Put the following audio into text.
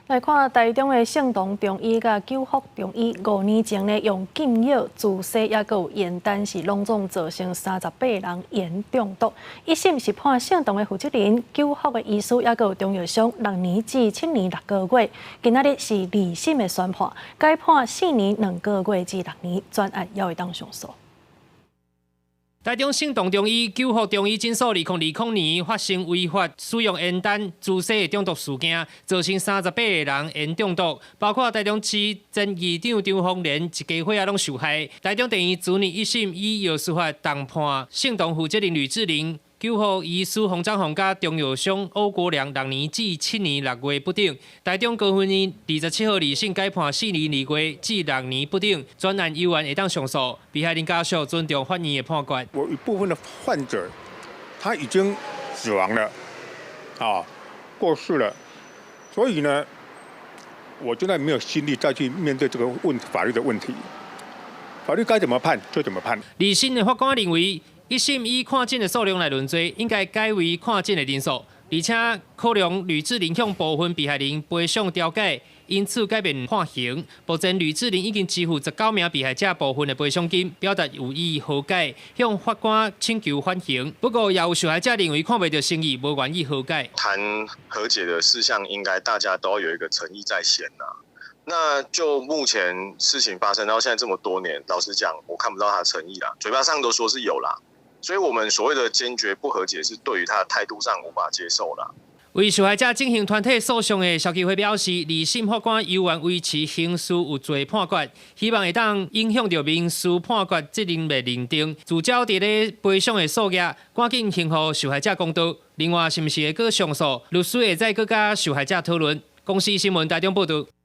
來看台中的聖同中醫佮久福中醫5年前呢，用禁藥注射抑閣有驗單是攏總造成38人鹽中毒。一審是判聖同的負責人、久福的醫師抑閣有中藥商6年至7年6個月。今仔日是二審的宣判，改判4年2個月至6年，全案猶會當上訴。台中聖同中醫、久福中醫診所2020年發生違法使用鉛丹注射的中毒事件，造成38個人鉛中毒，包括台中市前議長張鳳蓮一家伙仔攏受害。台中地院昨日一審以藥師法重判聖同負責人呂志玲、久福醫師洪章鴻佮中藥商歐國良6年至7年6月不等。台中高分院27號二審改判4年2月至6年不等，全案猶原會當上訴。被害人家屬尊重法院的判決。我一部分的患者他已經死亡了，啊，過世了，所以呢，我現在沒有心力再去面對這個問法律的問題，法律該怎麼判就怎麼判。二審的法官認為，一審以看診的數量來論罪，應該改為看診的人數，而且考量呂志玲向部分被害人賠償調解，因此改變判刑。目前呂志玲已經支付19名被害者部分的賠償金，表達有意和解，向法官請求緩刑。不過，也有受害者認為看袂著誠意，無願意和解。談和解的事項，應該大家都要有一個誠意在先啦。那就目前事情發生到現在這麼多年，老實講，我看不到他的誠意啦。嘴巴上都說是有啦。所以，我們所謂的堅決不和解，是對於他的態度上無法接受啦。為受害者進行團體訴訟的消基會表示，二審法官猶原維持刑事有罪判決，希望會當影響著民事判決責任的認定，聚焦佇咧賠償的數額，趕緊還予受害者公道。另外，是毋是會閣上訴？律師會再閣佮受害者討論。公視新聞台中報導。